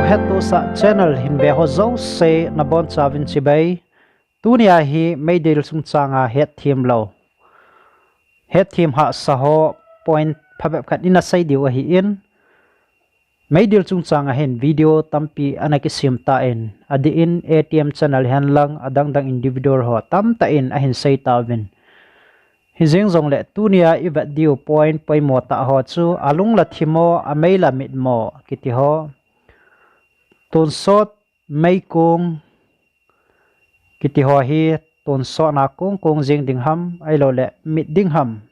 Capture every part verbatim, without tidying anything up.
Hettohsah channel hin ve ho jouse nabonchauvin chibai. Tunia hi meidil chungchanga hetthem lou, hetthem hahsa ho point phabep khat ina sei diu ahin, meidil chungchanga hin video tampi ana kisem tan, adeh in A T M channel hihen lang adangdang individual ho tamtah in ahin sei tauvin. Hijeng jongle tunia ivet diu point poimo tah ho chu alung la thim mo, amei la mit mo kiti ho, tonsot meikong kiti ho hi tonsotna kongkong jeng ding ham, ahilouleh mit ding ham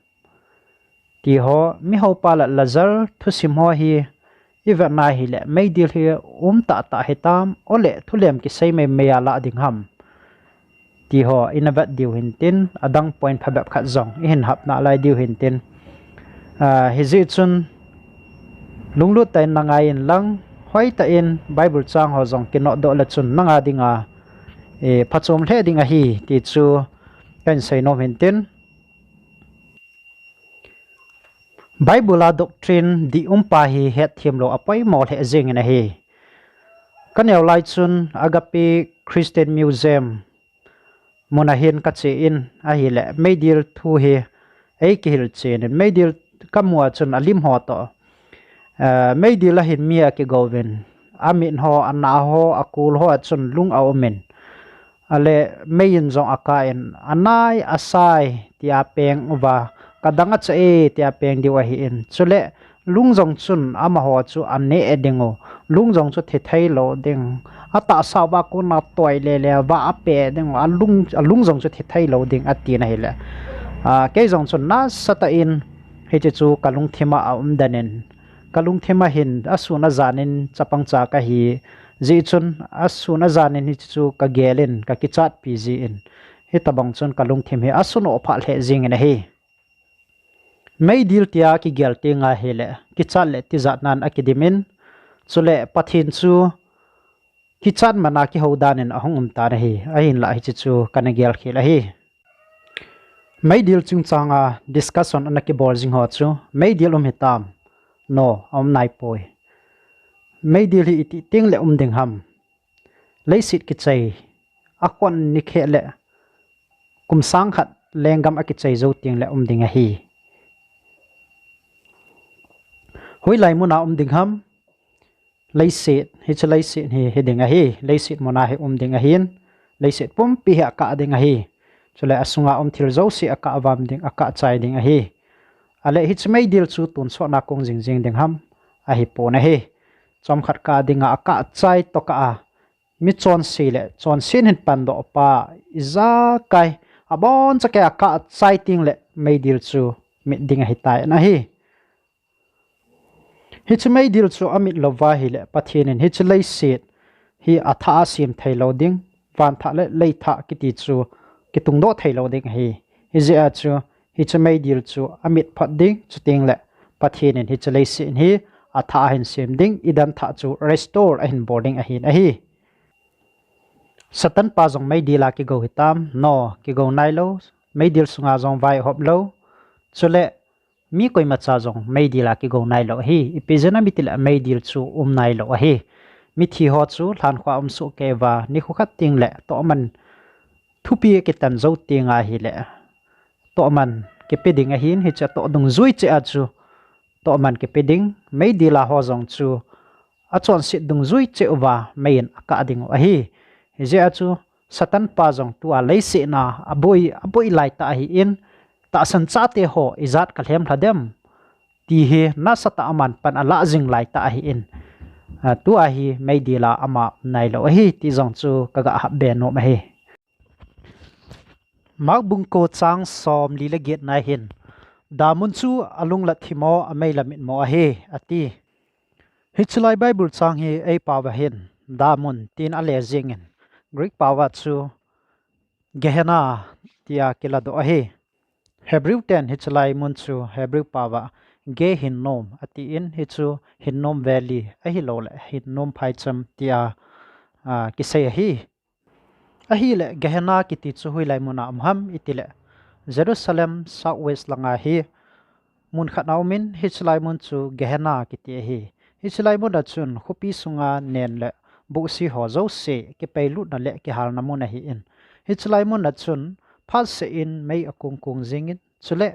ti ho, mihoupa la lajal thusim ho hi ivetna hile meidil hi um tahtah hitam, ole thulem kisei meimei a lah ding ham ti ho ina vet diu hintin, adang point phabep khat jong ihin hap nalai diu hintin. Hijeh chun lunglut tah in nangai inlang, hoitah in Bible chang ho jong kinodoh le chun nanga dinga phachom lheh ding ahi ti chu kahin seinom hintin. Bible a doctrine dih umpa hi hetthem lou apoimo lheh jengin ahi. Kaneo lai chun Agape Christian Museum muna hin kache in ahile, meidil thu hi eikihil chen in, meidil kamu a chun alim ho toh meidil ahin mi akigouvin, amit ho, ana ho, akol ho a chun lung aumin, ale mei in jong akah in, anai asai tia peng uva, kadang acha e tia peng diu ahin, chule lung jong chun amaho chu aneh dingu, lung jong chu thi theilou ding, atahsa uva kona toi lele uva ape dingu, alung jong chu thi theilou ding atin ahile, kei jong chun nasatah in hiche chu kalungthim a aumden in, kalungthim a hin asun ajan in chapang cha kahi jeh chun, asun ajan in hiche chu kagel in kakichatpi jeh in, hitobang chun kalungthim hi asunoh phah lheh jengin ahi. Meidil tia kigel tenga hile kichat le tijatnan akidim in, chule Pathen chu kichat mana kihou dan in ahung umtan ahi, ahinlah hiche chu kana gelkhel ahi. Meidil chungchanga discussion ana kibol jing ho chu, meidil um hitam? No, aum naipoi. Meidil hi itih tengle um ding ham? Leiset kichai akhon nikheh le kum sang khat lenggam akichai jou tengle um ding ahi. Hoilai muna um ding ham? Leiset, hiche leiset hi hiding ahi, leiset muna hi um ding ahin, leiset pumpi hi akah ding ahi. Chule asunga um thil jouse akah vam ding, akah chai ding ahi. Ale hiche meidil chu tonsotna kong jingjing ding ham? Ahipon ahi. Chomkhat kah dinga akah chai tokah a, mi chonse le chonse in hin pandoh pa, ijakai, abonchakei akah chai tengle meidil chu mit ding ahitai ahi. Hiche meidil chu amit louva hile Pathen in hiche leiset hi athah a asem theilou ding, vanthah le leithah kiti chu kitungdoh theilou ding ahi. Hijeh a chu hiche meidil chu amit phot ding, chutengle Pathen in hiche leiset hi athah a ahin sem ding, Eden thah chu restore ahin bol ding ahin ahi. Satan pa jong meidil a kigou hitam? No, kigou nailou. Meidil sunga jong vai ahop lou. Chule mi koimacha jong meidil a kigou nailou ahi. Ipi jeh ham itile meidil chu um nailou ahi. Mithi ho chu lhankhuh a um sohkei uva, nikho khat tengle tohman thupi akitan jou tenga hile tohman kipe ding ahin, hiche toh dungjui cheh a chu tohman kipe ding, meidil a ho jong chu achonset dungjui cheh uva mei in akah dingu ahi. Hijeh a chu Satan pa jong tua leiset na aboi, aboi laitah ahin, tahsan chate ho ijat kalhem lha dem ti hi nasatah a aman pan alah jing laitah ahin, tua hi meidil a ama um nailou ahi ti jong chu kaga hapbe nom ahi. Mark bung ko chang somli le get na hin, damun chu alung la thim mo, amei la mit mo ahi, ati. Hiche lai Bible chang hi eipao va hin, damun tin ale jengin, Greek pao va chu Gehenna tia kiladoh ahi. Hebrew ten hiche lai mun chu Hebrew pao va Gehinnom atin, hichu Hinnom Valley ahilouleh Hinnom phaicham tia kisei ahi. Ahile Gehenna kiti chu hoilai muna um ham itile, Jerusalem south west langa hi mun khat aumin, hiche lai mun chu Gehenna kiti ahi. Hiche lai mun a chun khopi sunga nen le buhsi ho jouse kipeilutna le kihalna mun ahi in. Hiche lai mun a chun phatseh in mei akung kung jing in, chule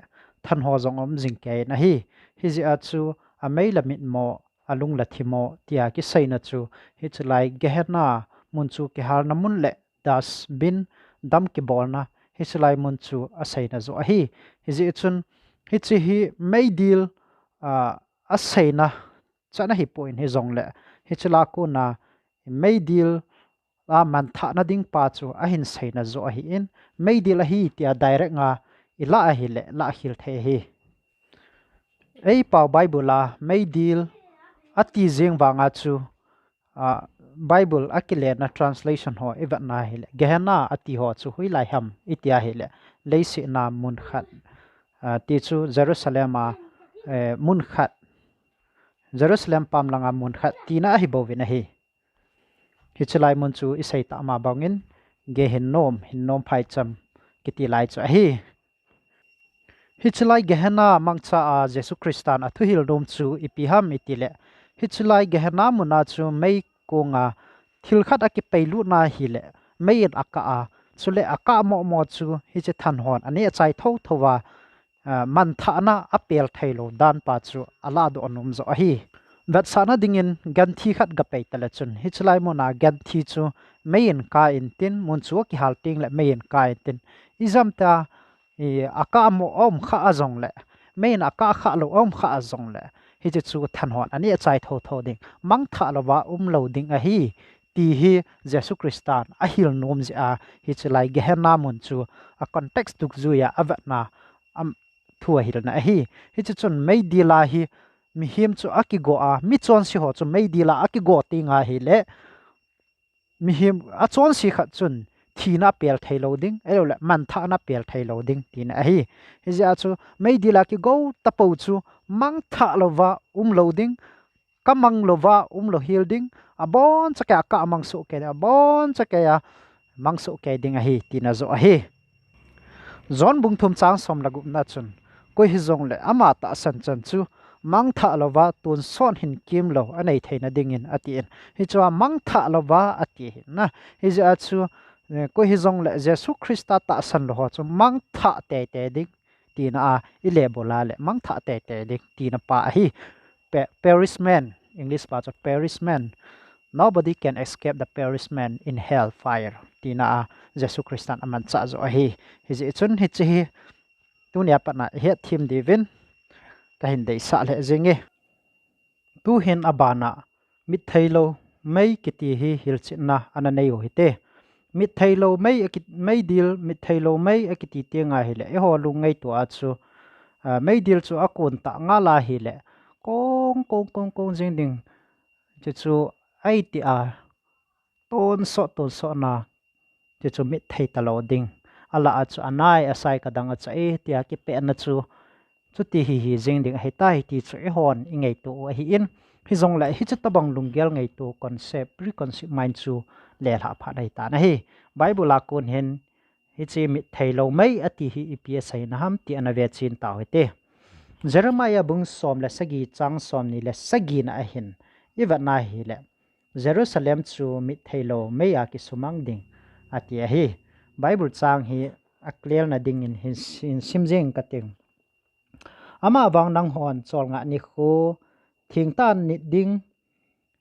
than ho jong um jing kei in ahi. Hijeh a chu amei la mitmo, alung la thimo tia kiseina chu hiche lai Gehenna mun chu kihalna mun le dustbin, dam kibolna, hiche lai mun chu aseina joh ahi. Hijeh chun hiche hi meidil, ah, aseina chan ahipoi, hijongle hiche lai a kona meidil a manthahna ding pa chu ahin seina joh ahi in, meidil ahi tia direct a ilah ahile lah khel thei ahi. Eipao Bible a meidil ati jeng vanga chu, ah, Bible a kilenna translation ho ivetna ahile, Gehenna ati ho chu hoilai ham iti ahile, leiset a mun khat, ah, ti chu Jerusalem a, eh, mun khat, Jerusalem pam langa mun khat tina ahi bouvin ahi. Hiche lai mun chu isei tah ma bangin, Gehinnom, hinnom phaicham kiti lai chu ahi. Hiche lai Gehenna mangcha a Jesu Christan athuhil nom chu ipi ham itile, hiche lai Gehenna mun a chu mei konga thil khat akipeilutna ahile, mei in akah a, chule akah momo chu hiche than hon aneh achai thotho a, ah, manthahna apel theilou dan pa chu alah doh nom joh ahi. Vetsahna dingin ganthi khat gapei tale chun, hiche lai mun a ganthi chu mei in kah intin, mun chu akihal tengle mei in kah intin, ijemtia, i, akah mo aum kha ajongle, mei in akah khah lou aum kha ajongle, hiche chu than hon aneh achai thotho ding, mangthah louva umlou ding ahi, ti hi Jesu Christan ahil nom jeh a, hiche lai Gehenna mun chu a context dungjuia avetna, am, thu ahilna ahi. Hiche chun meidil a hi mihem chu akigo a, michonse ho chu meidil a akigo teng ahile, mihem achonse khat chun thina apel theilou ding, ahiloule manthahna apel theilou ding tina ahi. Hijeh a chu meidil a kigo tapou chu mangthah louva umlou ding, kamang louva umlou hel ding, abonchakei a kamang soh kei ding, abonchakei a mang soh kei ding ahi tina joh ahi. John bung thum chang som le gupna chun, koi hijongle ama tahsan chan chu mangthah louva tonsot hinkemlou anei theina dingin atin. Hichea mangthah louva ati ahi na. Hijeh a chu, eh, koi hijongle Jesu Christa tahsan lou ho chu mangthah teitei ding tina a, ilebol a le mangthah teitei ding tina pa ahi. Pe-, perishment, English pa chu perishment. Nobody can escape the perishment in hellfire tina a Jesu Christan amanchah joh ahi. Hijeh chun hiche hi tunia pat a ihet them diuvin kahin deisah lheh jenge. Tuhin abana mittheilou mei kiti hi hilchetna ana nei u hite. Mittheilou mei aki-, meidil mittheilou mei akiti teng ahile, eiho lungngaito a chu, ah, meidil chu akon tah ngal ahile, kong, kong, kong, kong jing ding. Chuchu aiti a, tonsot, tonsot na, chuchu mitthei talou ding. Alah a chu anai asai kadang acha e, tia kipehna chu, chuti hi hi jing ding ahitai ti chu eihon ingaito u ahin. Hijongle hiche tobang lunggel ngaito concept, preconceived mind chu lelhah phat ahitan ahi. Bible a kon hin hiche mittheilou mei ati hi ipi aseina ham ti ana vechen tau hite. Jeremiah bung som le sagi chang somni le sagina ahin ivetna ahile, Jerusalem chu mittheilou mei a kisumang ding ati ahi. Bible chang hi aclear na dingin hin, hin sim jeng kating. Amavang nanghon cholngah nikho thengtah a nit ding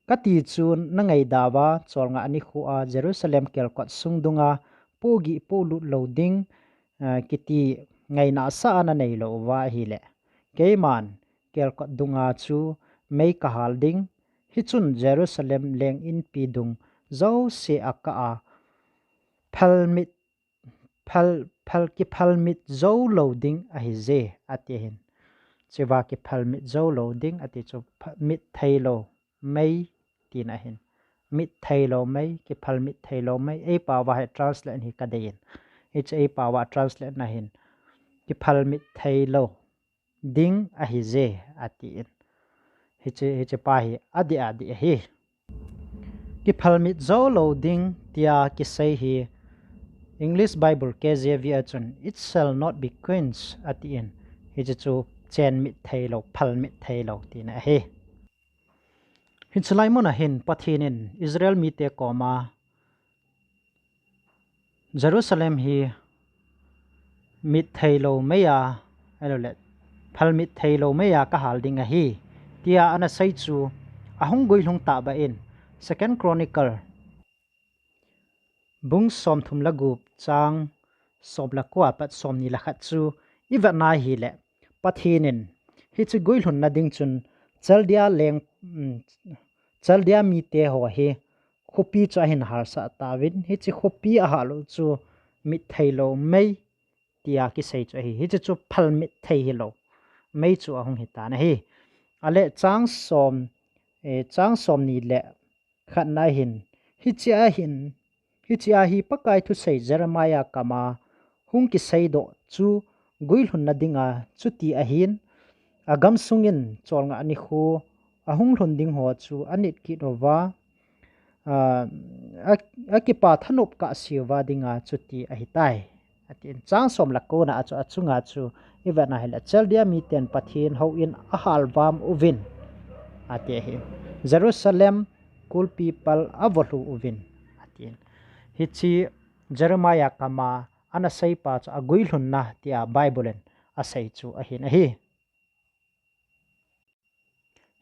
kati chu nangaidauva, cholngah nikho a Jerusalem kelkot sung dunga pohgih pohlut lou ding, eh, kiti ngaina asah a naneilou uva ahile, keiman kelkot dunga chu mei kahal ding, hichun Jerusalem leng inpi dung jouse akah a, phalmit, phal, phal, kiphalmit joulou ding ahije, ati ahin. Chua kiphalmit joulou ding ati chu pha-, mittheilou mei tina ahin. Mittheilou mei, kiphalmit theilou mei, eipaova hi translate hi kadeiyin. Hiche eipaova translate na hin, kiphalmit theilou ding ahije, atin. Hiche, hiche pa hi adih adih ahi. Kiphalmit joulou ding tia kisei hi English Bible K J V a chun, "It shall not be quenched," atin. Hiche chu chenmit theilou, phalmit theilou tina ahi. Hiche lai mun a hin Pathen in Israel mite koma Jerusalem hi mit theilou mei a, ahilou le, phal mit theilou mei a kahal ding ahi, tia ana sei chu ahung guilhung tah beh in, Second Chronicle bung somthum le gup chang som le ko a pat somni le khat chu i vet na hile, Pathen in hiche guilhunna ding chun Chaldea leng, um, Chaldea mite ho hi khopi chu ahin halsah tauvin, hiche khopi ahal u chu mit theilou mei tia kisei chu ahi. Hiche chu phal mit thei hilou mei chu ahung hitan ahi. Ale chang som, eh, chang somni le khatna hin, hiche a hin, hiche a hi Pakai thusei Jeremiah kama hung kiseidoh chu guilhunna dinga chuti ahin, agamsung in cholngah nikho ahung lhun ding ho chu anit kit uva, a, a, akipa thanop kahse uva dinga chuti ahitai, atin. Chang som le ko na a chu, achunga chu i vet na hile, Chaldea miten Pathen houin ahal vam uvin, ati ahi. Jerusalem kulpi pal avolhu uvin, atin. Hiche Jeremiah kama ana seipa chu aguilhunna tia Bible in asei chu ahin ahi.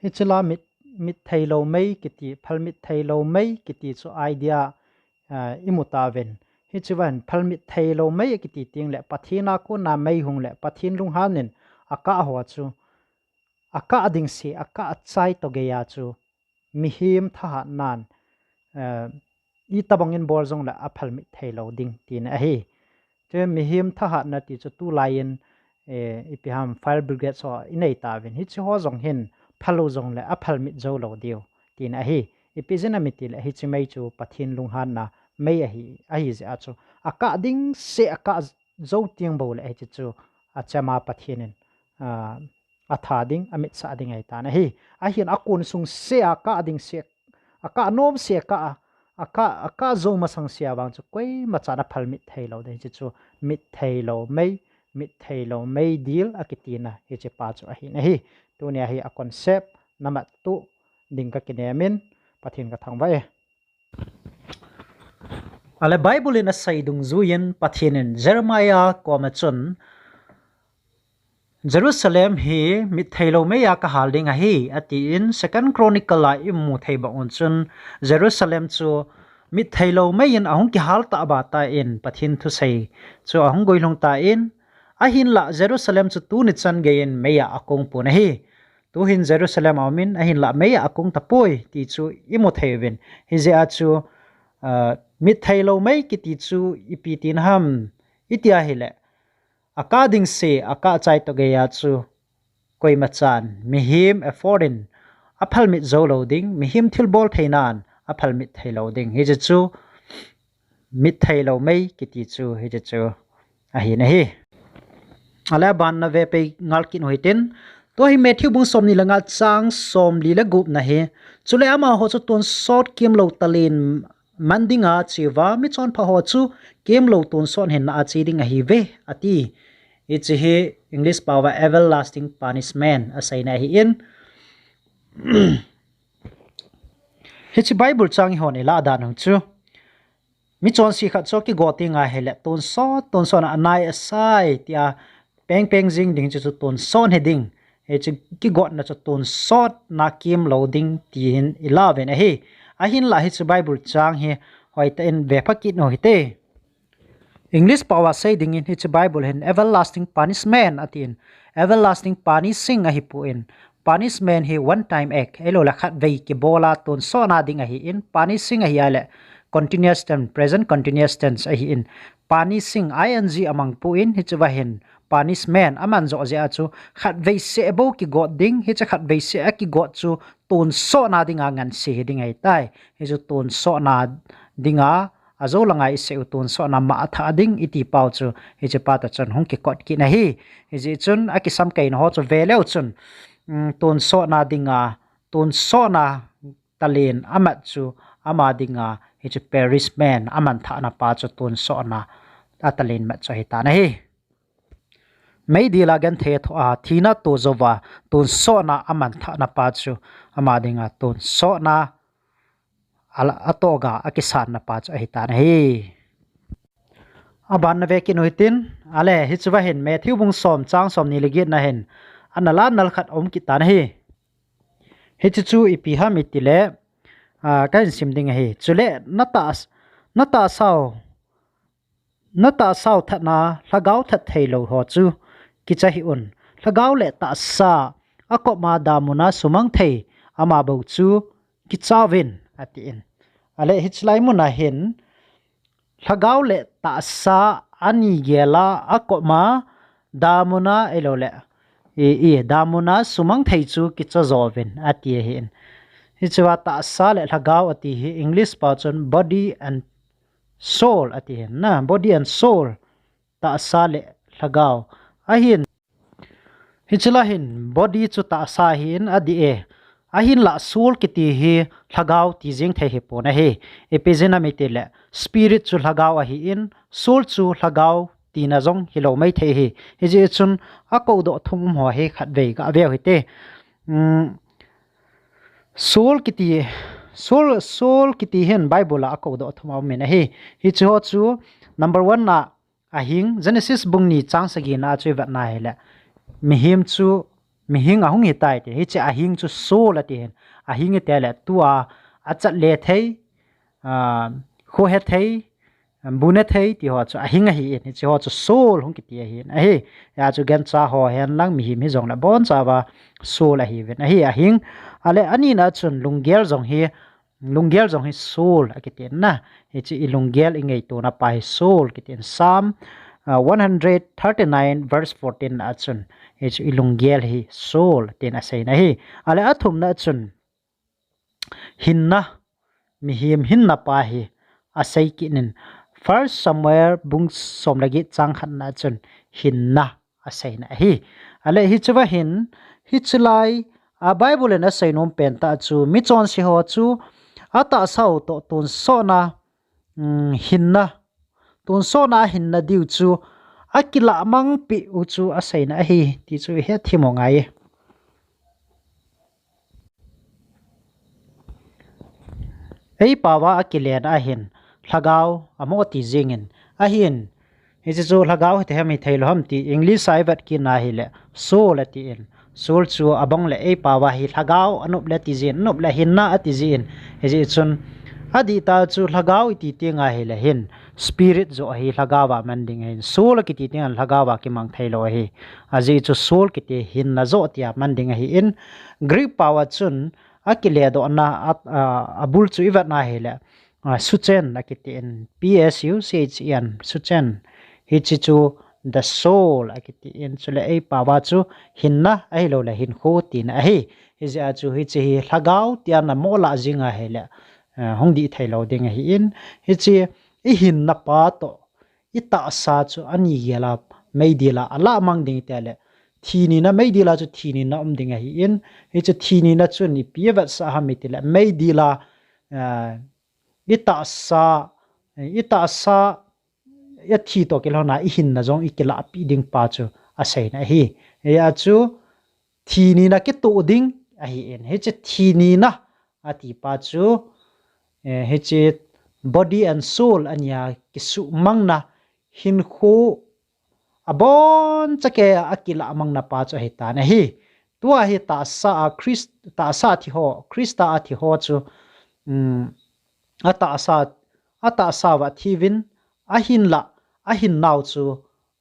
Hiche la mit, mit theilou mei kiti, phal mit theilou mei kiti chu idea, ah, i mu tauvin. Hiche vang phal mit theilou mei kiti teng le Pathen a kona mei hung le Pathen lunghan in akah ho chu, akah ding se, akah chai toh geiya chu mihem thahatnan, eh, itobang in bol jongle aphal mit theilou ding tina ahi. Chule mihem thahatna ti chu tulai in, eh, ipi ham fire brigade ho i nei tauvin. Hiche ho jong hin phal u jongle aphal mit jou lou diu tina ahi. Ipi jeh a mi ti le hiche mei chu Pathen lunghanna mei ahi, ahi jeh a chu. Akah ding se akah jou teng bou le hiche chu achama Pathen in, ah, atha ding, amitsah ding ahitan ahi. Ahin akon sung se akah ding se, akah nom se akah, akah, akah jou masang se a vang chu koima chan aphal mit theilou ding. Hiche chu mit theilou mei, mit theilou mei dil akitina hiche pa chu ahin ahi. Tunia hi a concept namat tu ding kakinem in, Pathen kathangvah e. Ale Bible in asei dungjuiyin Pathen in Jeremiah koma chun Jerusalem hi mit theilou mei a kahal ding ahi, atin. Second Chronicle a i mu thei bang un chun Jerusalem chu mit theilou mei in ahung kihal tah bang tan Pathen thusei chu ahung guilhung tan, ahinlah Jerusalem chu tuni chan geiyin mei a akong pon ahi. Tuhin Jerusalem a um in ahinlah mei a akong tapoi ti chu i mu thei uvin. Hijeh a chu, ah, mit theilou mei kiti chu ipi tina ham i ti ahile, akah ding se, akah chai toh geiya chu koima chan mihem effort in aphal mit jou lou ding, mihem thilbol theinan aphal mit theilou ding. Hiche chu mit theilou mei kiti chu hiche chu ahin ahi. Ale aban na ve pei ngal kit u hitin. Tua hi Matthew bung somni le nga chang somli le gup na hi. Chule amaho chu tonsot kemlou talen man dinga cheuva, michonpha ho chu kemlou tonsot hinna a che ding ahiuve, ati. Hiche hi English pao va everlasting punishment aseina ahin. Hiche Bible chang i hon i lah dan u chu, michonse khat chu kigot ding ahile tonsot, tonsot na anai asai tia pengpeng jing ding chu, chu tonsot hi ding. Hiche kigotna chu tonsot na kemlou ding ti hin i lah uvin ahi. Ahinlah hiche Bible chang hi hoitah in ve pha kit u hite. English pao a sei dingin hiche Bible hin everlasting punishment atin, everlasting punishing ahipon, punishment hi one time act, ahilou le khatvei kibol a tonsot na ding ahin, punishing ahi ahile continuous tense, present continuous tense ahin, punishing, I N G amang pon, hiche va hin punishment aman joh jeh a chu khatvei seh bou kigot ding, hiche khatvei seh a kigot chu tonsot na dinga ngansi hi ding ahitai. Hichu tonsot na dinga, ajou langa i seh u tonsot na ma a tha ding i ti pau chu, hiche pa ta chun hung kikot kit na hi. Hijeh chun akisam kei na ho chu ve leu chun, um, tonsot na dinga, tonsot na talen amat chu ama dinga, hichu punishment aman thah na pa chu tonsot na a talen mat chu ahi ta na hi. meidil a genthei a thoh a, thina to jouva tonsotna a manthahna pa chu ama dinga tonsotna a, a tohga a kisanna pa chu ahi tan ahi. A ban na ve kit u hitin, ale hiche va hin Matthew bung som chang som ni le get na hin ana la nal khat um kit tan ahi. Hiche chu ipi ham itile, a, ka hin sim ding ahi. Chule na ta, na tahsau, na tahsau thatna lhagao that thei lou ho chu kicha hih un. Lhagao le tahsa a kopma damuna sumang thei ama bou chu kicha uvin, atin. Ale hiche lai muna hin lhagao le tahsa ani gela a kopma damuna ahilou le, i, i, damuna sumang thei chu kicha jo uvin, ati ahin. Hiche va tahsa le lhagao ati hi English pao chun body and soul ati hin na, body and soul, tahsa le lhagao. Ahin, hiche la hin body chu tahsa ahin adih e. Ahinla soul kiti hi lhagao ti jeng thei hipon ahi. Ipi jeh ham itile spirit chu lhagao ahin, soul chu lhagao tina jong hilou maithei ahi. Hijeh chun a koudoh thum um ho hi khatvei gah veu hite. Um, soul kiti, soul, soul kiti hin Bible a a koudoh thum a um in ahi. Hiche ho chu number one na ahing, Genesis bung ni chang sagi na chu ivet na hile, mihem chu, mihing ahung hitai ti. Hiche ahing chu soul ati hin. Ahing itile tua a chat le thei, a, kho he thei, bu ne thei ti ho chu ahing ahin. Hiche ho chu soul hung kiti ahin. Ahi, hia chu gancha ho hen lang mihem hijongle boncha va soul ahiuvin ahi, ahing. Ale ani na chun lunggel jong hi, lunggel jong hi soul akitin na. Hiche i lunggel i ngaitona pa hi soul kitin. Psalm, a, one hundred thirty-nine verse fourteen a chun hiche i lunggel hi soul tin asei na ahi. Ale a thum na chun hinna, mihem hinna pa hi asei kit in. First Samuel bung som le get chang khat na chun hinna asei na ahi. Ale hiche va hin, hiche lai a Bible in asei nom pen tah chu michonse ho chu a tahsau toh tonsotna, um, hinna, tonsotna a hinna diu chu a kilah mang pi u chu asei na ahi ti chu i het thim u ngai. Ei pao va a kilen ahin, lhagao amo ti jingin, ahin, hiche chu lhagao hiti ham hithei lou ham ti English a i vet kit na hile, soul atin. Soul chu abang le ei pao va hi lhagao anop le ati jin, anop le hinna ati jin. Hijeh chun adih ta chu lhagao iti teng ahile hin, spirit joh hi lhagao a man ding ahin, soul akiti teng a lhagao a kimang thei lou ahi. Ajeh chu soul kiti hinna joh tia man ding ahin, Greek pao a chun a kiledohna a, a, a bul chu i vet na hile, a, suchen akiti in, P S U C H E N, suchen. Hiche chu the soul akiti in, chule ei pao va chu hinna ahilou le hinkho tina ahi. Hijeh a chu hiche hi lhagao tia na mo lah jing ahile, a, hung dih thei lou ding ahin, hiche i hinna pa toh i tahsa chu ani gel a meidil a alah mang ding tile, thi nina meidil a chu thi nina um ding ahin, hiche thi nina chun ipi avetsah ham itile, meidil a, a, i tahsa, i tahsa, i thi toh kilhona i hinna jong i kilahpi ding pa chu asei na ahi. Hia chu thi nina kitoh ding ahin. Hiche thi nina ati pa chu, eh, hiche body and soul ania kisumangna hinkho aboncha kei a akilah mangna pa chu ahi tan ahi. Tua hi tahsa a Christ, tahsa a thi ho, Christa a thi ho chu, um, a tahsa, a tahsa uva thi uvin, ahinla, ahinnau chu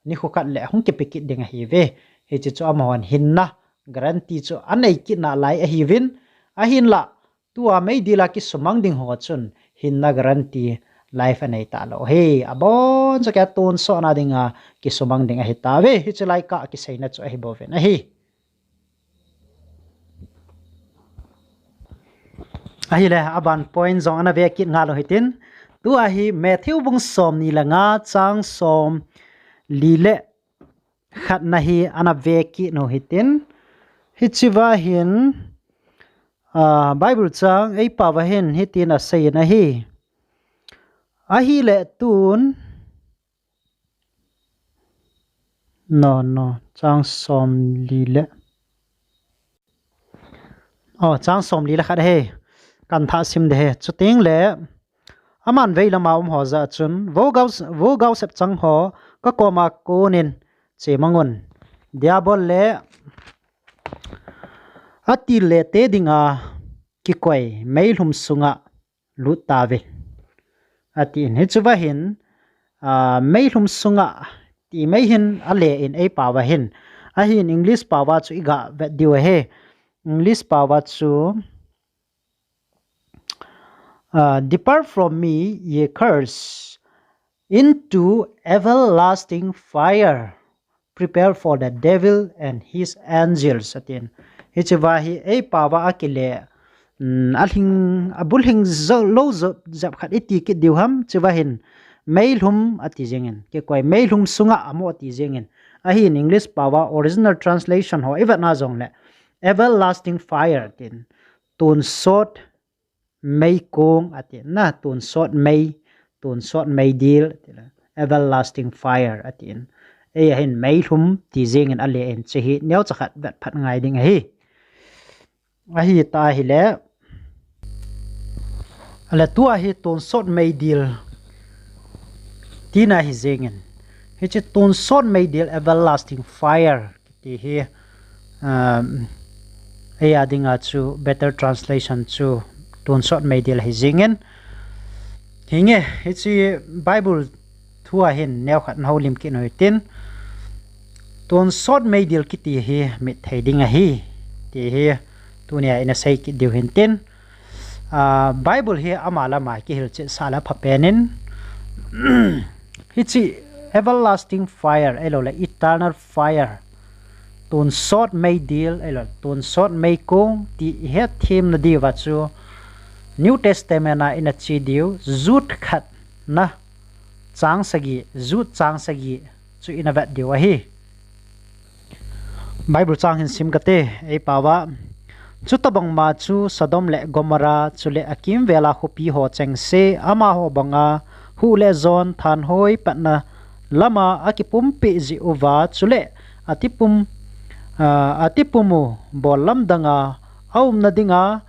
nikho khat le hung kipe kit ding ahiuve. Hiche chu amahon hinna guarantee chu anei kit nalai ahiuvin, ahinla, tua meidil a kisumang ding ho chun hinna guarantee life anei talou ahi. Aboncha kei a tonsotna dinga kisumang ding ahi tauve. Hiche lai kah a kiseina chu ahi bouvin ahi. Ahile, aban point jong ana ve kit ngal u hitin. Tua hi Matthew bung som ni le nga chang som li le khat na hi ana ve kit u hitin. Hiche va hin, a, Bible chang ei pao va hin hitin asei in ahi. Ahile tun, No, no, chang som li le. Oh, chang som li le khat ahi. Kan thah sim de ahi. Chuteng le, aman vei lama um ho jah a chun, vo gao, vo gaosep chang ho, ka koma konin, che mang un. Diabol le, atil le te dinga, kikoi, meilhum sunga, lut tauve. Atin, hichu va hin, ah, meilhum sunga, ti mai hin ale in ei pao va hin. Ahin English pao va chu i ga vet diu ahi. English pao va chu, ah, "Depart from me, ye curse, into everlasting fire, prepare for the devil and his angels," atin. Hiche va hi ei pao va akile, um, alhing, abulhing zo, lou zo, jep khat iti kit diu ham, hiche va hin, meilhum ati jingin, kikoi meilhum sunga amo ati jingin. Ahin English pao va original translation ho i vet na jongle, everlasting fire atin. Tonsot meikong atin na, tonsot mei, tonsot meidil, atin na, everlasting fire atin. Ei ahin meilhum ti jingin ale in hiche hi neocha khat vet phat ngai ding ahi. Ahi ta ahile, ale tua hi tonsot meidil tina hi jingin. Hiche tonsot meidil, everlasting fire ti hi, um, ei a dinga chu better translation chu tonsot meidil hi jingin. Hinge, hiche Bible thu a hin neokhat na houlim kit u hitin. Tonsot meidil kiti hi mit thei ding ahi, ti hi tunia ina sei kit diu hintin. Ah, Bible hi ama lama kihilchet sah le phapen in, hiche everlasting fire, ahilou le eternal fire, tonsot meidil, ahilou le tonsot meikong, ti i hetthem na diuva chu New Testament a ina che diu, Jude khatna, chang sagi, Jude chang sagi, chu ina vet diu ahi. Bible chang hin sim kate, ei pao va. Chutobang ma chu Sodom le Gomorrah, chule akimvel a khopi ho chengse, amaho banga, huh le jon, thanhoi patna lama akipumpi jeh uva, chule atipum, ah, atipum u bol lamdanga, aumna dinga,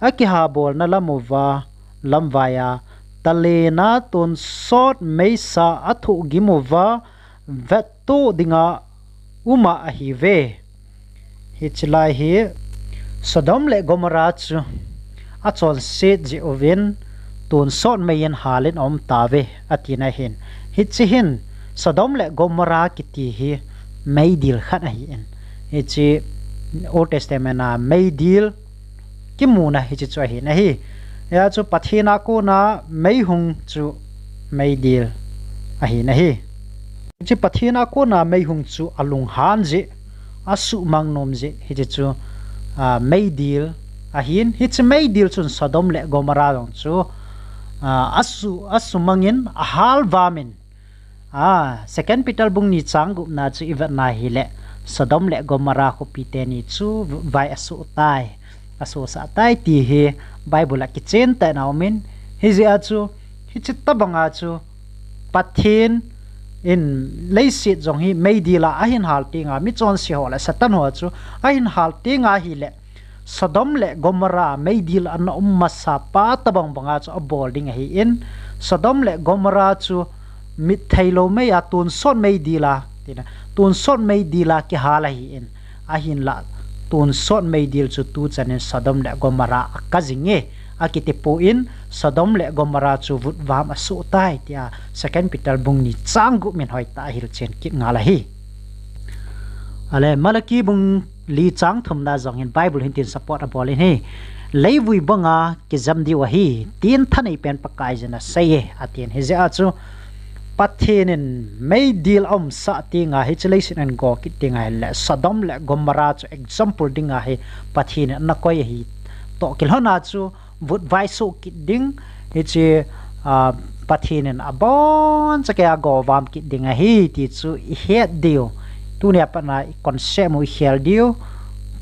akihabolna lam uva, lamvaiya, talena tonsot meisa athohgim uva, vettoh dinga uma ahiuve. Hiche lai hi Sodom le Gomorrah chu achonset jeh uvin tonsot mei in halin aum tauve, atina ahin. Hiche hin Sodom le Gomorrah kiti hi meidil khat ahin. Hiche Old Testament a meidil kimuna hiche chu ahin ahi. Hia chu Pathen a kona meihung chu meidil ahin ahi. Hiche Pathen a kona meihung chu alunghan jeh, asuhmang nom jeh, hiche chu, ah, meidil ahin, hiche meidil chun Sodom le Gomorrah jong chu, ah, asu, asumangin, ahalvamin, ah, Second Peter bung ni chang gupna chu i vetna hile, Sodom le Gomorrah khopi teni chu vai asoh tai, asohsah tai ti hi Bible a kichen tah in aumin, hijeh a chu, hiche tobanga chu, Pathen in leiset jong hi meidil a ahin hal tenga, michonse ho le Satan ho chu ahin hal tenga ahile, Sodom le Gomorrah meidil ana um masapa tobang banga chu abol ding ahin, Sodom le Gomorrah chu mit theilou mei a tonsot meidil a, tina, tonsot meidil a kihal ahin, ahinla tonsot meidil chu tuchan in Sodom le Gomorrah akajinge, akitipon Sodom le Gomorrah chu vutvam asoh tai, tia Second Peter bung ni chang gup in hoitah a hilchen kit ngal ahi. Ale, Malachi bung li chang thumna jong hin Bible hin tin support abol in ahi. Leivui banga kijam diu ahi, tin thanei pen Pakaiyin aseiye, atin. Hijeh a chu Pathen in meidil aumsah tenga hiche leiset in go kit tenga hile Sodom le Gomorrah chu example dinga hi Pathen in ana koi ahi. Toh kilhona chu vutvai soh kit ding, hiche, ah, Pathen in abonchauva govam kit ding ahi ti chu ihet diu. Tunia patna i concept u ikhel diu.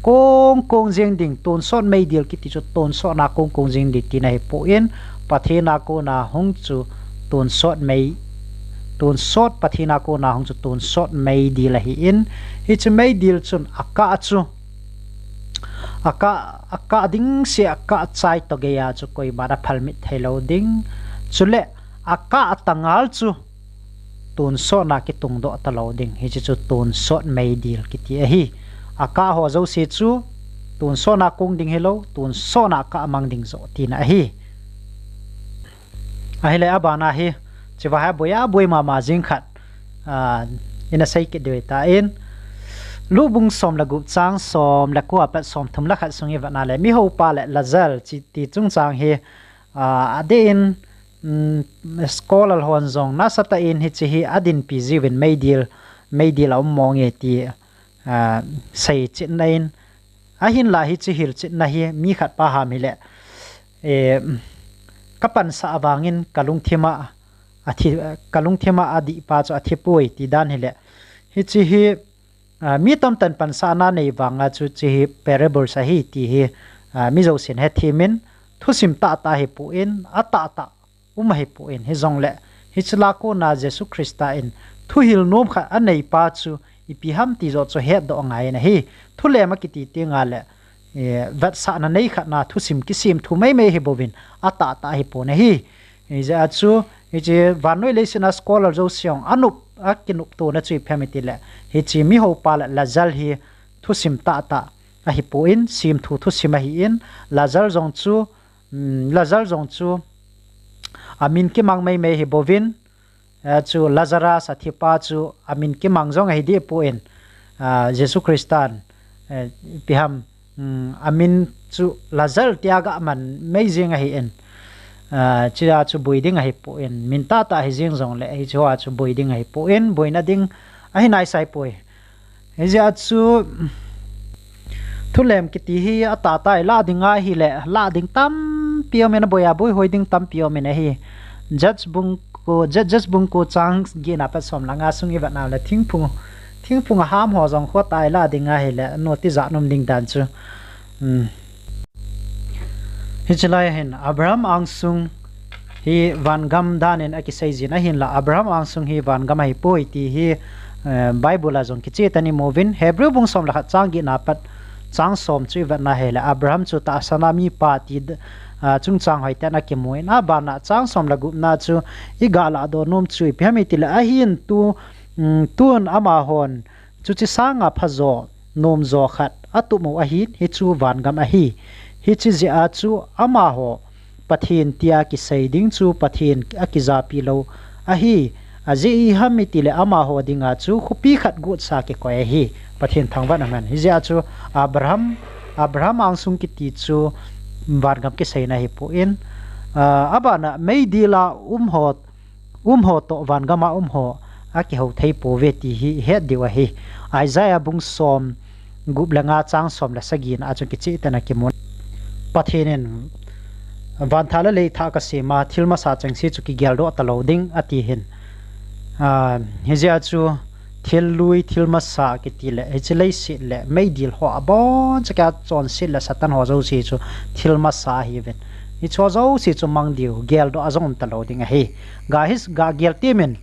Kong kong jing ding, tonsot meidil kiti chu tonsot na kong kong jing ding tina hipon, Pathen a kona hung chu tonsot mei, tonsot Pathen a kona hung chu tonsot meidil ahin, hiche meidil chun akah chu, akah, akah ding se akah chai toh geiya chu koiman aphal mit thei lou ding. Chule akah tangal chu tonsot na kitungdoh talou ding. Hiche chu tonsot meidil kiti ahi. Akah ho jouse chu tonsot na kong ding hilou, tonsot na akah mang ding joh tina ahi. Ahile abana hi, hiche va hi aboi aboi mama jing khat, a, ina sei kit diu ahitan. Luke bung som le gup chang som le ko apat som thum le khat sung ivet na le, mihoupa le Lazar chi ti chungchang hi, a, adeh in, um, scholar hon jong nasatah in hiche hi adinpi jiuvin meidil, meidil a um mong e ti, a, sei chetna in, ahinla hiche hilchetna hi mi khat pa ham hile, e, kapansah vangin kalungthim a, athi, kalungthim a adih pa chu athipoi ti dan hile. Hiche hi, a, mi tamtah in pansahna nei vanga chu hiche hi parables ahi ti hi, a, mi jousen hethem in thusim tahtah ahipon, atahtah um ahipon, hijongle hiche la kona Jesu Christa in thuhil nom khat anei pa chu ipi ham ti joh chu hetdoh angai in ahi. Thulem akiti tengle, e, vetsahna nei khat na thusim kisemthu maimai ahibouvin, atahtah ahipon ahi. Hijeh a chu, hiche vannoi leiset a scholar jouse jong anop, akinoptona chu ipi ham itile, hiche mihoupa le Lazar hi thusim tahtah ahipon, semthu thusim ahin, Lazar jong chu, um, Lazar jong chu amin kimang maimai ahibouvin, a, chu Lazarus athipa chu amin kimang jong ahi dehpon, a, Jesu Christan, e, ipi ham, um, amin chu Lazar tia gaman mai jing ahin, a, hichea chu boi ding ahipon, min tahtah hijeng jongle, hichehoa chu boi ding ahipon, boina ding ahi naisaipoi. Hijeh a chu, thulem kiti hi atahtah ilah ding ahile, lah ding tampi umin, aboi aboi hoi ding tampi umin ahi. Judge bung ko, Judge, Judge bung ko chang getna pat som le nga sung ivet na le, thingphung, thingphung aham ho jong khu atah ilah ding ahile, noti jat um ding dan chu. Um. Hiche lai hin Abraham angsung hi vangam danin akiseijin ahinla, Abraham angsung hi vangam ahipoi ti hi, eh, Bible a jong kicheh tah in imuvin, Hebrew bung som le khat chang getna pat chang som chu ivet na hile, Abraham chu tahsan a mipa ti, a, chungchang hoiten akimun, abana chang som le gupna chu iga lahdoh nom chu ipi ham itile, ahin tu, um, tun amahon chuche sanga phajo, nomjo khat atup u ahin, hichu vangam ahi. Hiche jeh a chu amaho Pathen tia kisei ding chu Pathen akijapi lou ahi. Ajeh ipi ham itile amaho dinga chu khopi khat gotsa kikoi ahi. Pathen thangvahna man. Hijeh a chu Abraham, Abraham angsung kiti chu vangam kiseina ahipon, a, abana meidil a um ho, um ho toh vangam a um ho akihou thei pouve ti hi ihet diu ahi. Isaiah bung som gup le nga chang som le sagina a chun kicheh tah in akimun. Pathen in, vanthah le leithah kasem a, thil masa chengse chu kigeldoh talou ding ati hin. A, hijeh a chu thil lui, thil masa kiti le, hiche leiset le meidil ho abonchan a chonset le Satan ho jouse chu thil masa ahiuvin. Hicheho jouse chu mang diu, geldoh a jong um talou ding ahi. Ga hi, ga gel temin,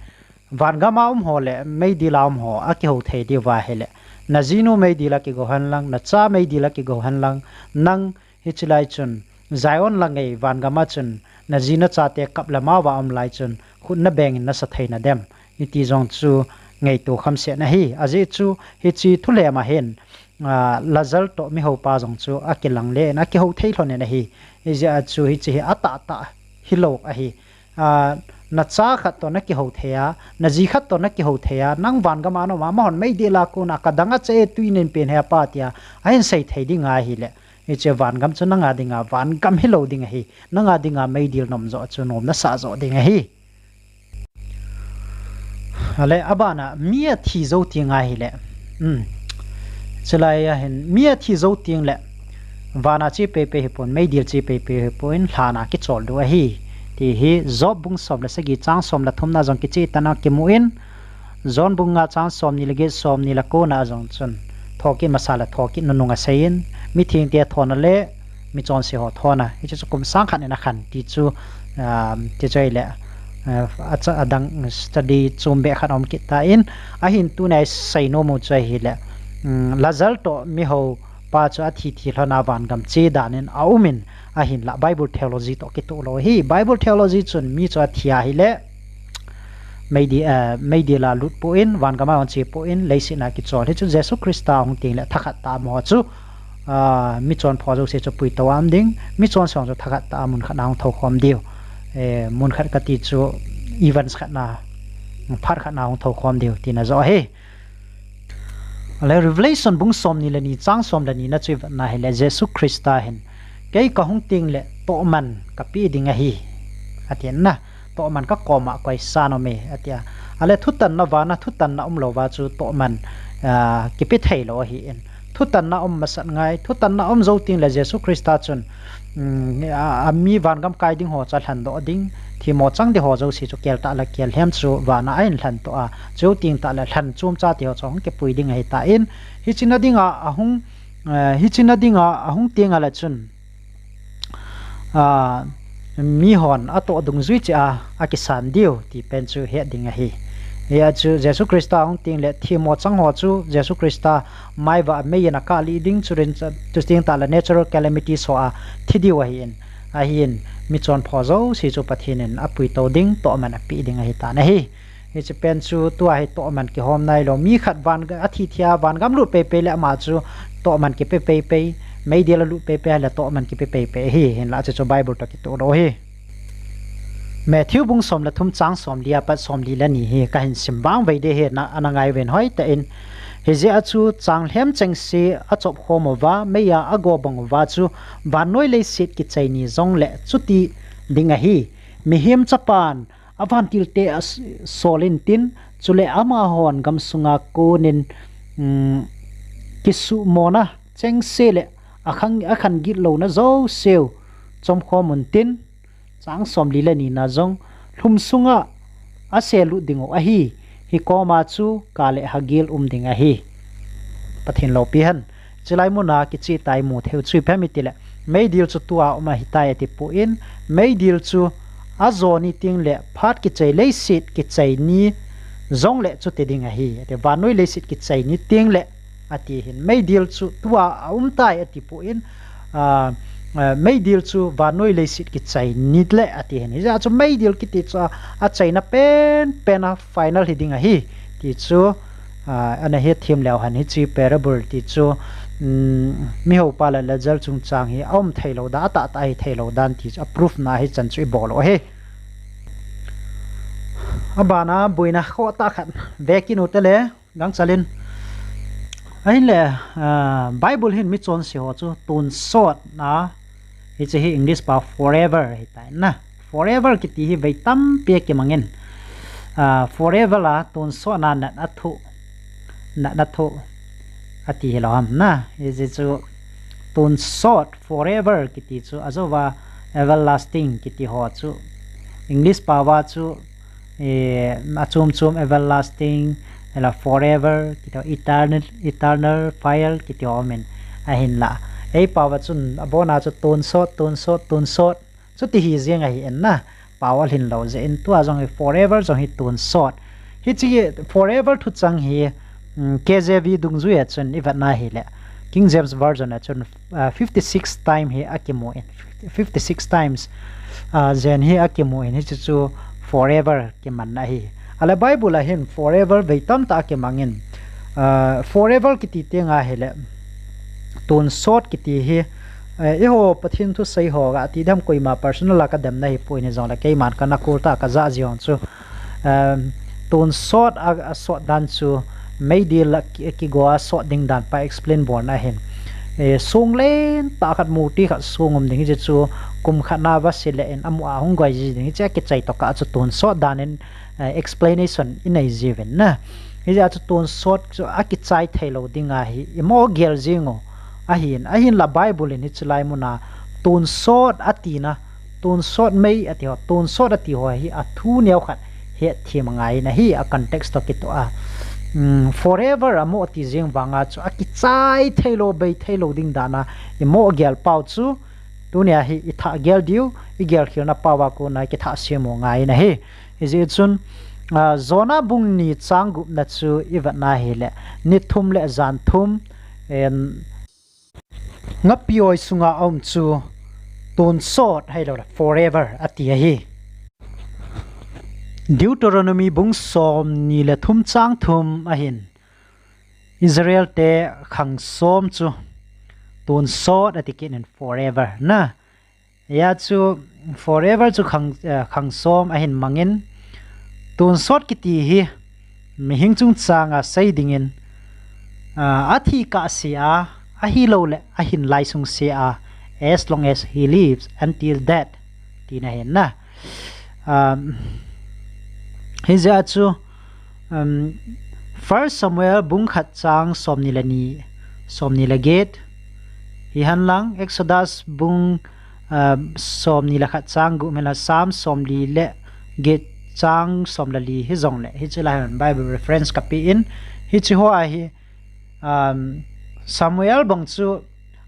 vangam a um ho le meidil a um ho akihou thei diu va ahile, najinu meidil a kigou henlang, nacha meidil a kigou henlang, nang hiche lai chun, Zion lang ei vangam a chun, naji nachate kap le mao a um lai chun, khut nabeng in nasa thei nadem, iti jong chu ngaito khamset ahi. Ajeh chu hiche thulem a hin, a, Lazar toh mihoupa jong chu akilang le in akihou thei lhon in ahi. Hijeh a chu hiche hi atahtah hilou ahi. A, nacha khat toh nakihou thei a, naji khat toh nakihou thei a, nang vangam a naum a, amahon meidil a kona kadang a che e, tui nen pen he apa tia ahin sei thei ding ahile, hiche vangam chu nanga dinga vangam hilou ding ahi. Nanga dinga meidil nom joh chu nom nasah joh ding ahi. Ale, abana mi athi jou teng ahile, um, chulai a hin mi athi jou tengle, vana che peipei hipon, meidil che peipei hipon, lhan a kichol diu ahi, ti hi Job bung som le sagi chang som le thumna jong kicheh tah in akimun, John bung nga chang somni le get, somni le kona jong chun, thokit masa le thokit nunung aseiyin, mithengte thona le michonse ho thona, hiche chu kum sang khat in akhen ti chu, um, ti chu ahile, Acha adang study chom beh khat aum kit tan, ahin tuna isei nom u chu ahile, Lazar toh mihoupa chu athi thi lhona vangam che danin aumin, ahinla Bible theology toh kitoh lou ahi. Bible theology chun mi chu athi ahile meidil a lut poi, vangam a hung che poi, leiset a kichol. Hichu Jesu Christa hung tengle thakhat tah amaho chu michonpha jouse chu puitou a um ding, michonse ho chu thakhat tah a mun khat na hung thoukhom diu. Mun khat kati chu events khat na, phat khat na hung thoukhom diu tina joh ahi. Ale Revelation bung somni le ni chang som le ni na chu ivetna hile Jesu Christa hin, kei kahung tengle tohman kapeh ding ahi, atina. Tohman kakoma koisan ume, atia. Ale thutanna vana thutanna umlouva chu tohman kipe theilou ahin, thutanna um masat ngai. Thutanna um jou tengle Jesu Christa chun ami vangam kai ding ho chu alhendoh ding, themmo chang ding ho jouse chu keltah le kellhem chu vana ahin lhentoh a, chuteng tahle lhen chomcha teho chu ahung kipui ding ahitan, hiche na dinga ahung, hiche na dinga ahung tengle chun mihon atoh dungjui cheh a akisan diu ti pen chu het ding ahi. Hia chu Jesu Christa ahung tengle themmo chang ho chu Jesu Christa maivah meiyin akahlih ding, chuteng tahle natural calamities ho a thi diu ahin, ahin michonpha jouse chu Pathen in apuitou ding, tohman apeh ding ahitan ahi. Hiche pen chu tua hi tohman kihom nailou, mi khat athi thia vangam lut peipei le ama chu tohman kipe peipei, meidil a lut peipei ahile tohman kipe peipei ahi, hinla hiche chu Bible toh kitoh lou ahi. Matthew bung som le thum chang somli a pat somli le ni hi kahin sim vangvei ding ahi, ana ngaiuvin hoitah in. Hijeh a chu changlhem chengse achopkhom uva, meiya ago bang uva chu vannoi leiset kichai ni jongle chuti ding ahi. Mihem Chapan avantilte asol intin, chule amahon gamsunga konin kisuhmona chengse le akhan gitlouna jouseu chomkhom untin, chang somli le ni na jong lhum sunga aselut dingu ahi. Hikoma chu kale hagil um ding ahi. Pathen loupi hen. Chulai muna kicheh tai mu theiu chu ipi ham itile, meidil chu tua um ahitai atipoi, meidil chu ajo ni tengle phat kichai leiset kichai ni jongle chuti ding ahi, ati. Vannoi leiset kichai ni tengle ati hin, meidil chu tua aumtai atipoi, meidil chu vannoi leiset kichai nile ati hin. Hijeh a chu meidil kiti chu achaina penpen a final hiding ahi ti chu ana hetthem leu hen. Hiche parable ti chu mihoupa le Lazar chungchang hi aum theilou dan, atahtah ahi theilou dan ti chu a proof na hichan chu ibol u ahi. Abana boina khohtah khat vekit u tele, gangchal in. Ahinle Bible hin michonse ho chu tonsotna, hiche hi English pao forever ahitai na. Forever kiti hi vei tampi akimangin, forever a tonsotna nat athoh, nat athoh ati hilou ham na. Hiche chu tonsot, forever kiti chu ajouva everlasting kiti ho chu English paova chu achom chom everlasting, ahilou forever kiti ho, eternal, eternal fire kiti ho umin, ahinla eipao a chun abona chu tonsot, tonsot, tonsot chuti hijeng ahin na. Pao alhin lou jeh in tua jong hi forever jong hi tonsot. Hiche forever thuchang hi K J V dungjuia chun ivetna hile, King James Version a chun fifty six time hi akimun, fifty six times jen hi akimun, hiche chu forever kimanna ahi. Ahile Bible a hin forever vei tamtah akimangin, forever kiti tenga hile tonsot kiti hi eiho Pathen thusei ho gati dem, koima personal a kademna hipoi, hijongle keiman kana kultah kajah jeh jong chu tonsot a, asot dan chu meidil a kigo a sot ding dan pa explain bolna ahin, song lentah khat, murti khat song um ding, hiche chu kum khat na vase le in amu a hung goi ji ding, hiche akichai tokah chu tonsot dan in explanation inei jiuvin na. Hijeh a chu tonsot chu akichai theilou dinga hi imo gel jing u ahin, ahinla Bible in hiche lai muna tonsot atina, tonsot mei ati ho, tonsot ati ho hi athu neokhat hetthem angai in ahi, a context toh kitoh a. Forever amo ti jeng vanga chu akichai theilou, bei theilou ding dana imo gel pau chu tunia hi ithah gel diu, igelkhelna paova kona kithah sem u ngai in ahi. Hijeh chun, ah, Jonah bung ni chang gupna chu i vet na hile, ni thum le jan thum, em, ngapi oi sunga um chu tonsot ahilou le forever ati ahi. Deuteronomy bung som ni le thum chang thum ahin, Israel te khang som chu tonsot ati kit in forever na. Hia chu forever chu khang, eh, khang som ahin mangin, tonsot kiti hi mihing chungchang a sei dingin, ah, athi kah sea, ahilou le ahin lai sung sea, as long as he lives until death, tina ahin na. Um, hijeh a chu, um, First Samuel bung khat chang som ni le ni, som ni le get, hihen lang Exodus bung, um, som ni le khat chang gup, hihen lang Psalm som li le get chang som le li hijong le, hiche lai hin Bible reference ka pe in, hiche ho a hi, um, Samuel bang chu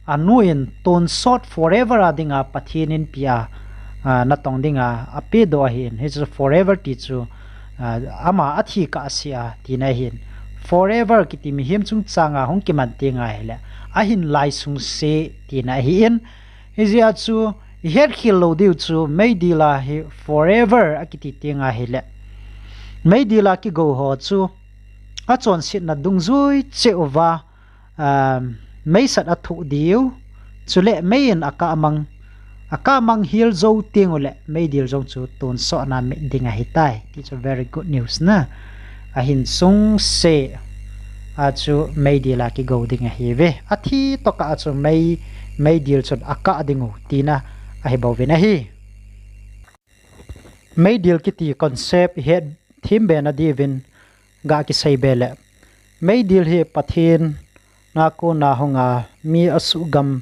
anu in tonsot forever a dinga Pathen in pia, ah, natong dinga apedoh ahin. Hichu forever ti chu, ah, ama athi kah sea tina ahin. Forever kiti mihem chungchang a hung kiman teng ahile, ahin lai sung se tina ahin. Hijeh a chu i hetkhel lou diu chu meidil a hi forever akiti teng ahile, meidil a kigou ho chu achonsetna dungjui cheh uva, um, meisat athoh diu, chule mei in akah mang, akah mang hel jou teng ule meidil jong chu tonsot na mit ding ahitai. Ti chu very good news na. Ahin sung se a chu meidil a kigou ding ahiuve. Athi tokah a chu mei, meidil chun akah diu tina ahi bouvin ahi. Meidil kiti concept i het them be na diuvin ga kisei be le, meidil hi Pathen a kona hunga mi asuhgam,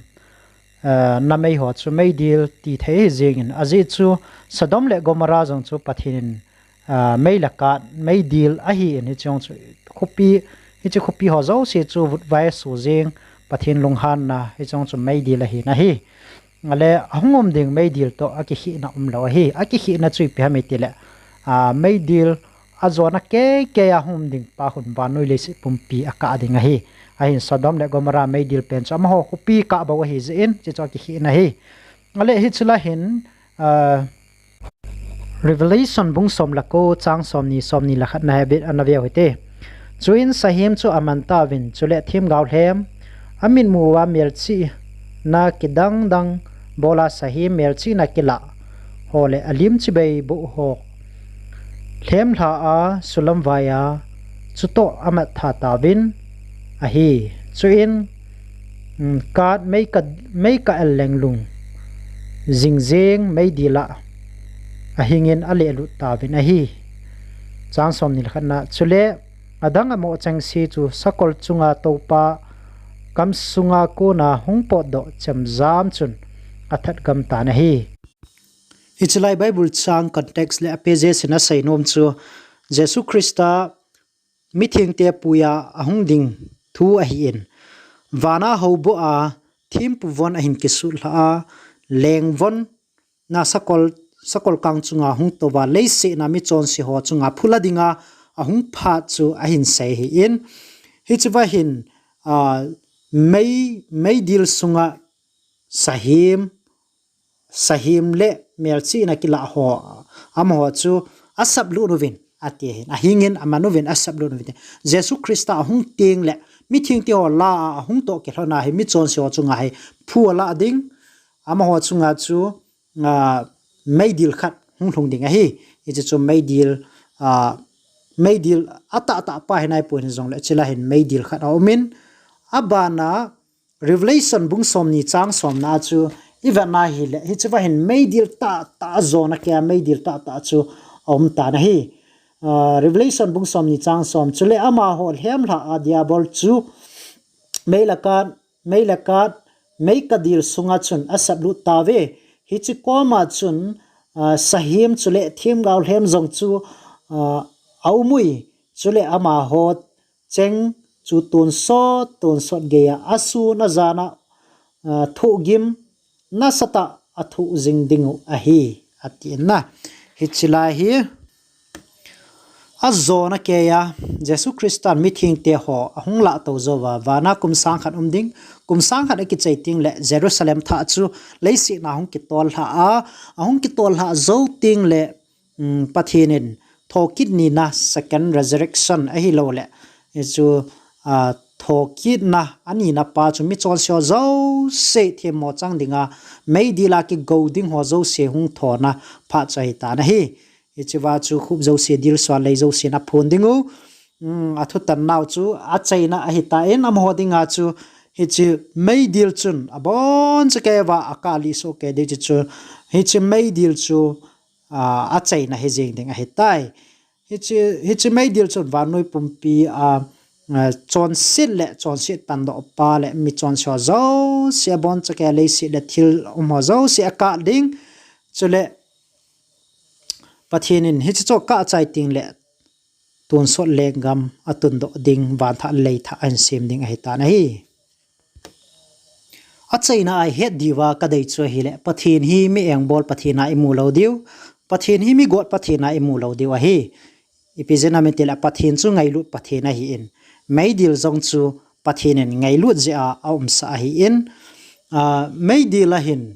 eh, na mei ho chu meidil ti thei ahi jengin, ajeh chu Sodom le Gomorrah jong chu Pathen in, ah, mei le kat, meidil ahin, hiche jong chu khopi, hiche khopi ho jouse chu vutvai aso jeng, Pathen lunghanna, hiche jong chu meidil ahin ahi. Ale, ahung um ding meidil toh akikhehna umlou ahi. Akikhehna chu ipi ham itile, ah, meidil ajona keikei a hung um ding pa khun vannoi leiset pumpi akah ding ahi. Ahin Sodom le Gomorrah meidil pen chu amaho khopi kah bou ahi jeh in, hiche chu akikhehna ahi. Ale, hiche lai hin, ah, Revelation bung som le ko chang som ni, som ni le khat na hebit ana veu hite. Chuin sahem chu aman tauvin, chule themgao lhem, amitmu uva melchihna kidang dang bola sahem melchihna kilah ho le alim chibai boh ho lhem lha a sulam vai a chutoh amat tha tauvin ahi. Chuin, um, kat mei ka, mei ka el lenglung jing jeng meidil a ahingin alehlut tauvin ahi. Chang som ni le khat na, chule adang amoh chengse chu sakol chunga toupa kam sunga kona hung potdoh chemjam chun athat gam tan ahi. Hiche lai Bible chang context le a pages in asei nom chu Jesu Christa mithengte puiya ahung ding thu ahin. Vana houbuh a thempu von ahin kisut lha a, lengvon na sakol, sakol kang chunga hung touva, leiset a michonse ho chunga phula dinga ahung phat chu ahin sei ahin. Hichea hin, ah, mei, meidil sunga sahem, sahem le melchihna kilah ho, amaho chu asaplut uvin, ati ahin. Ahingin aman uvin asaplut uvin. Jesu Christa ahung teng le, mithengte ho lah a ahung toh kilhona hi, michonse ho chunga hi phu alah ding, amaho chunga chu, ah, meidil khat hung lhung ding ahi. Hiche chu meidil, ah, meidil atahtah pa hi naipon hijongle, hiche lai hin meidil khat aumin, abana Revelation bung som ni chang som na chu i vet na hile, hichea hin meidil tahtah jona keiya meidil tahtah chu aum tan ahi. Ah, Revelation bung som ni chang som, chule amaho lhem lha a Diabol chu mei le kat, mei le kat, mei kadil sunga chun asaplut tauve. Hiche koma chun, ah, sahem chule themgao lhem jong chu, ah, aumui, chule amaho cheng chu tonsot, tonsot geiya asun ajan a, ah, thohgim nasatah a thoh jing diu ahi, ati na. Hiche lai hi, Ajona keiya Jesu Christan mithengte ho ahung lahto jouva, vana kum sang khat um ding, kum sang khat akichai tengle Jerusalem thah chu leiset a hung kitol lhah a, ahung kitol lhah jou tengle, um, Pathen in thokit nina, second resurrection ahilouleh, hichu, a, thokitna anina pa chu michonse ho jouse themmo chang dinga, meidil a kigo ding ho jouse hung thona phat chu ahitan ahi. Hichea chu khup jouse, dilsua lei jouse in aphon dingu. Um, athutan nau chu achaina ahitan, amaho dinga chu hiche meidil chun abonchauva akah lih soh kei ding chu, hiche meidil chu, a, achaina hijeng ding ahitai. Hiche, hiche meidil chun vannoi pumpi a, a, chonset le chonset pandoh pa le michonse ho jouse, abonchauva leiset le thil um ho jouse akah ding. Chule Pathen in hiche chu akah chai tengle tonsot lenggam atundoh ding, vanthah leithah ahin sem ding ahitan ahi. Achaina a ihet diuva kadei chu ahile, Pathen hi mi engbol Pathen a imu lou diu, Pathen hi mi got Pathen a imu lou diu ahi. Ipi jeh inem itile Pathen chu ngailut Pathen ahin, meidil jong chu Pathen in ngailut jeh a aumsah ahin, a, meidil a hin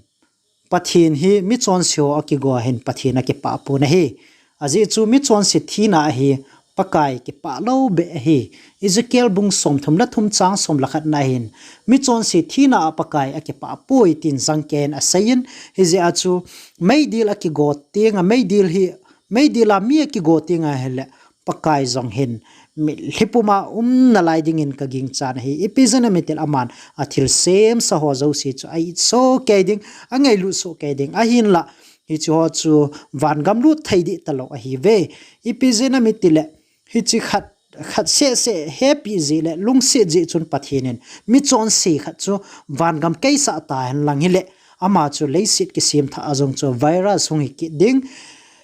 Pathen hi michonse ho akigo a hin Pathen akipah pon ahi. Ajeh chu michonse thina a hi Pakai kipah lou beh ahi. Ezekiel bung somthum le thum chang som le khat na hin, michonse thina a Pakai akipah poi tin jangkeiyin aseiyin, hijeh a chu meidil a kigo tenga, meidil hi, meidil a mi akigo tenga hile Pakai jong hin mitlhi puma um nalai dingin kaginchat ahi. Ipi jeh inem itile aman athilsem sa ho jouse chu a-it soh kei ding, angailut soh kei ding, ahinla hiche ho chu vangam lut thei ding talou ahiuve. Ipi jeh inem itile hiche khat, khat seh seh hepi jeh le lungset jeh chun Pathen in michonse khat chu vangam keisah tahen lang hile, ama chu leiset kisemthah a jong chu virus hung hi kit ding.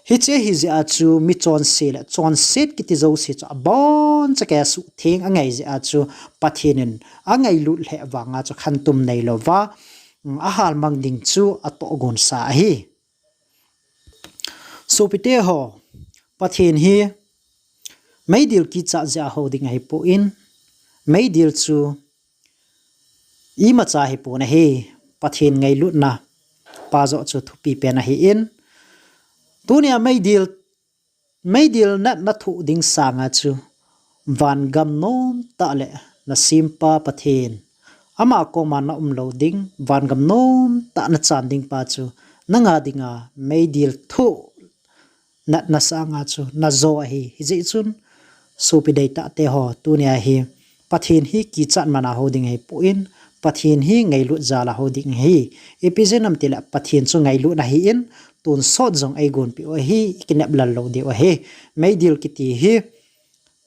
Hiche hijeh a chu michonse le chonset kiti jouse chu abonchauva suhtheng angai jeh a chu Pathen in angailut lheh vanga chu khantum neilouva, um, ahalmang ding chu atohgon sa ahi. Sopite ho, Pathen hi meidil kichat jeh a hou ding ahipon, meidil chu imacha hipon ahi. Pathen ngailutna pa joh chu thupi pen ahin, tunia meidil, meidil natna thoh ding sanga chu vangam nomtah le nasempa Pathen, ama koma naum lou ding, vangam nomtah nachan ding pa chu nanga dinga meidil thoh natna sanga chu najo ahi. Hijeh chun sopi deitahte ho, tunia hi Pathen hi kichat mana hou ding ahipon, Pathen hi ngailut jal a hou ding ahi. Ipi jeh inem itile Pathen chu ngailut ahin, tonsot jong eigonpeh u ahi, ikinep lal lou diu ahi. Meidil kiti hi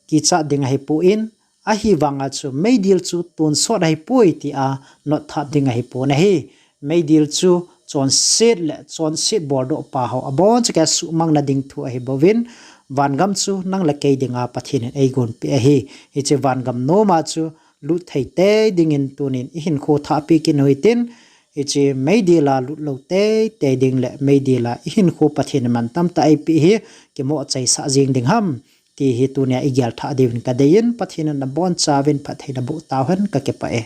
kichat ding ahipon, ahivanga chu meidil chu tonsot ahipoi tia notthap ding ahipon ahi. Meidil chu chonset le chonset boldoh pa ho abonchauva suhmang nading thu ahibouvin, vangam chu nang le kei dinga Pathen in eigonpeh ahi. Hiche vangam noma chu lut thei tei dingin tunin ihinkho thahpeh kit u hitin, hiche meidil a lut lou tei tei ding le meidil a ihinkho Pathen in mantam tah eipeh hi kimoh chaisah jeng ding ham, ti hi tunia igel thah diuvin kadeiyin, Pathen in nabonchauvin phatthei naboh tauhen, kakipah e.